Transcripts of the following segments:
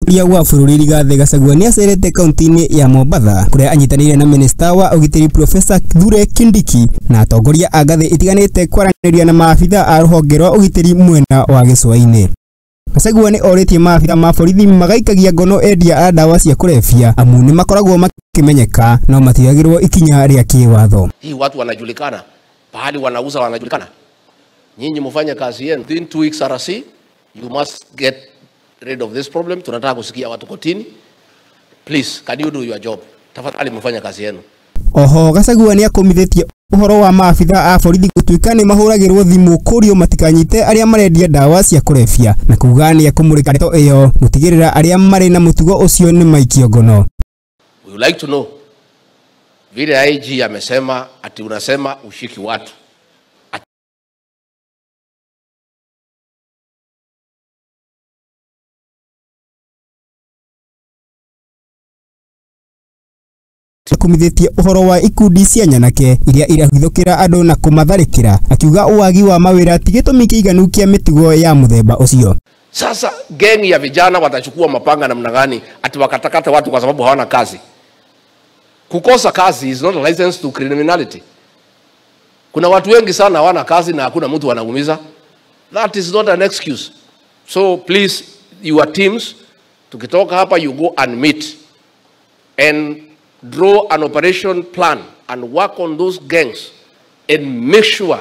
Mũtongoria wa bũrũri Rigathĩ Gachagua nĩacerete kaunti-inĩ ya Mombatha kũrĩa anyitanĩire na minista wa ũgitĩri Profesa Kithure Kindiki na atongoria a ngathĩ itiganĩte kwaranĩria na maabitha a rũhonge rwa ũgitĩri mwena wa gĩcũa-inĩ. Gachagua nĩ orĩtie maabitha ma borithi magaikagia ngono endia a ndawa cia kũrebia amu nĩ makoragwo makĩmenyeka no matioyagĩrwo ikinya rĩa kĩwatho. Hii watu wanajulikana, pahali wanauza wanajulikana. Nyinyi mfanye kazi yenu. Within 2 weeks RC, you must get rid of this problem. Tunataka kusikia watu kotini. Please, can you do your job? Tafadhali mfanye kazi yenu. Oho Gachagua nĩ akomithĩtie ũhoro wa maabitha a borithi gũtuĩka nĩ mahũragĩrwo thimũ kũrio matikanyite arĩa marendia ndawa cia kũrebia na kuga nĩ ekũmũrĩka ndeto ĩyo gũtigĩrĩra arĩa marĩ na mũtugo ũcio nĩ maikio ngono. We would like to know vile IG amesema ati unasema ushiki watu. Akumithĩtie ũhoro wa ikundi cia nyanake iria irahithũkĩra andũ na kũmatharĩkĩra akiuga wagi wa mawĩra ti gĩtũmi kĩiganu kĩa mĩtugo ya mũthemba ũcio. Sasa gengi ya vijana watachukua mapanga namna gani ati wakatakata watu kwa sababu hawana kazi? Kukosa kazi is not a license to criminality. Kuna watu wengi sana hawana kazi na hakuna mtu anaumiza. That is not an excuse. So please, your teams, tukitoka hapa you go and meet and draw an operation plan and work on those gangs and make sure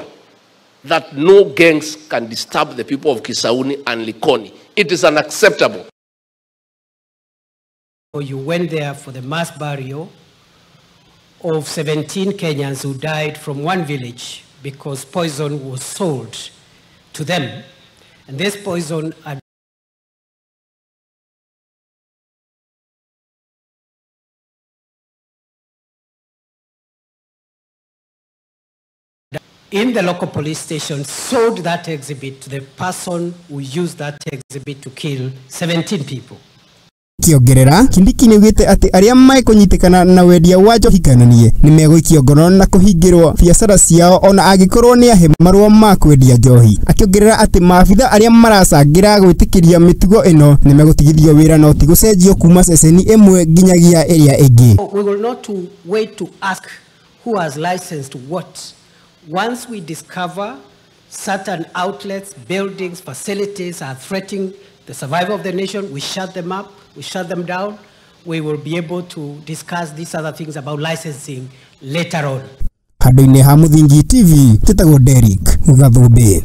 that no gangs can disturb the people of Kisauni and Likoni. It is unacceptable. You went there for the mass burial of 17 Kenyans who died from one village because poison was sold to them. And this poison had in the local police station sold that exhibit to the person who used that exhibit to kill 17 people. Kiongerera Kindiki nĩaugĩte atĩ arĩa mekũnyitĩkana na wendia wa njohi kananie nĩmegũikio ngono na kũhingĩrwo biacara ciao ona angĩkorwo nĩ ahe marũa ma kwendia njohi, akĩongerera atĩ maabitha arĩa maracangĩra gwĩtĩkĩria mĩtugo ĩno nĩmegũtigithio wĩra no ti gũcenjio kuma ceceni ĩmwe nginyagia ĩrĩa ĩngĩ. We will not to wait to ask who has licensed what. Once we discover certain outlets, buildings, facilities are threatening the survival of the nation, we shut them up, we shut them down. We will be able to discuss these other things about licensing later on. Handũ-inĩ ha Mũthingi TV, njĩtagwo Derrick Gathumbi.